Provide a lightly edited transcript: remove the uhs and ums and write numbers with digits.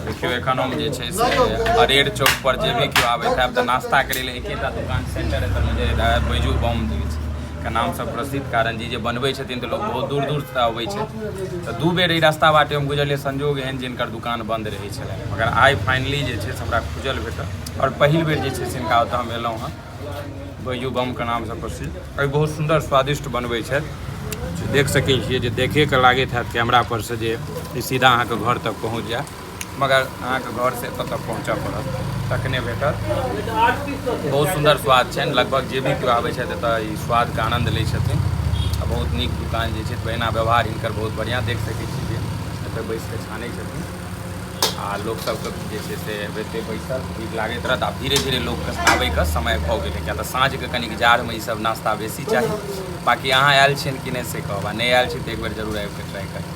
देखियौ, एखन हम जे छै से अरेर चौक पर जे भी केओ आबैत हैब तऽ नाश्ता करै लए एकेटा दुकान सेंटर एतऽ नजर आयत, बैजू बम जे छै के नामसँ प्रसिद्ध। कारण जे बनबै छथिन तऽ लोक बहुत दूर दूरसँ अबै छै। तऽ 2 बेर एहि रास्ता बाटे हम गुजरलियै, संजोग एहन जे हिनकर दुकान बन्द रहै छलै, मगर आइ फाइनली जे छै से हमरा खुजल भेटल आओर पहिल बेर जे छै से हिनका ओतऽ हम एलहुँ हँ। बैजू बमके नामसँ प्रसिद्ध एहि बहुत सुन्दर स्वादिष्ट बनबै छथि। देख सकै छियै जे देखेके लागैत हैत कैमरा पर से जे ई सीधा अहाँके घर तक पहुँच जायत, मगर अहाँके घरसँ एतऽ तक पहुँचऽ पड़त तखने भेटत। बहुत सुन्दर स्वाद छनि। लगभग जे भी केओ आबै छथि एतऽ, ई स्वादके आनन्द लै छथिन आ बहुत नीक दुकान जे छै। पहिना व्यवहार हिनकर बहुत बढ़िआँ। देख सकै छी जे एतऽ बैसिकऽ छानै छथिन आ लोक सबके जे छै से एते बैसल ठीक लागैत रहत। आब धीरे धीरे लोकके आबैके समय भऽ गेलै, किया तऽ साँझके कनिक जाड़मे ई सब नाश्ता बेसी चाही। बाँकी अहाँ आयल छियनि कि नहि से कहब, आ नहि आयल छी तऽ एक बेर जरूर आबि कऽ ट्राइ करू।